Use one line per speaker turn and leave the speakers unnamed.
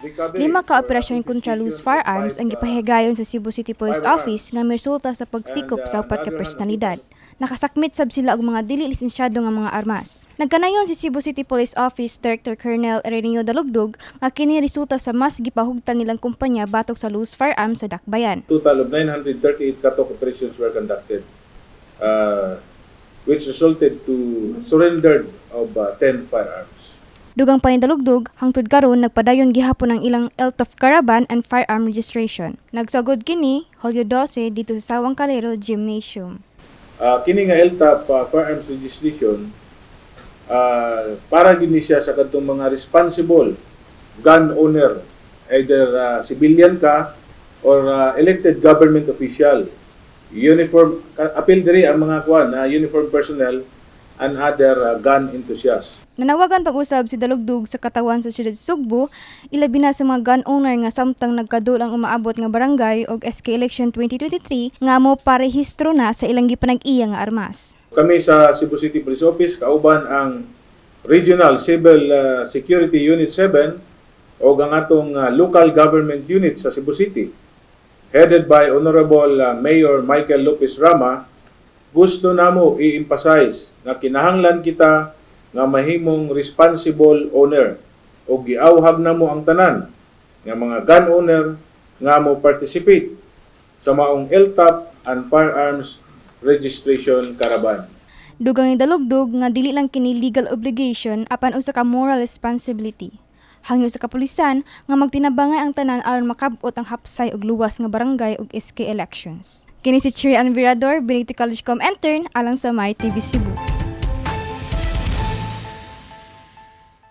Recovery
Lima ka
or
operasyon kontra loose
confiscation of
firearms
five,
ang gipahigayon sa Cebu City Police
firearms.
Office nga miresulta sa pagsikop
And,
sa upat
the
ka
other hand,
personalidad. Nakasakmit sab sila og mga dili lisensyado nga mga armas. Nagkanayon si Cebu City Police Office Director Colonel Ireneo Dalugdug nga kini resulta sa mas gipahugtan nilang kumpanya batok sa loose firearms sa Dakbayan.
Total of 938 katok operations were conducted, which resulted to surrendered of 10 firearms.
Dugang pa ni Dalugdug, hangtod karon nagpadayon gihapon ang ilang LTOPF caravan and firearm registration. Nagsugod kini Hulyo 12 didto sa Sawang Calero Gymnasium.
Kini nga LTOPF firearms registration para gini siya sa kadtong mga responsible gun owner, either civilian ka or elected government official, uniform apil diri ang mga kuan na uniform personnel and other gun enthusiasts.
Nanawagan pag-usab si Dalugdug sa katawan sa siyudad Sugbo, ilabi na sa mga gun owner nga samtang nagkadul ang umaabot nga barangay og SK Election 2023 nga mo parehistro na sa ilang gipanag-iya nga armas.
Kami sa Cebu City Police Office, kauban ang Regional Civil Security Unit 7 o ang atong local government unit sa Cebu City headed by Honorable Mayor Michael Lopez Rama, gusto namo i-emphasize nga kinahanglan kita nga mahimong responsible owner o giawhag namo ang tanan nga mga gun owner nga mo participate sa maong LTOPF and firearms registration caravan.
Dugang ni Dalugdug nga dili lang kini legal obligation apan usa ka moral responsibility. Hangyo sa kapulisan nga magtinabangay ang tanan aron makab-ot ang hapsay og luwas nga barangay ug SK elections. Kini si Chiri Anvirador, Benedicto College Com intern alang sa My TV Cebu.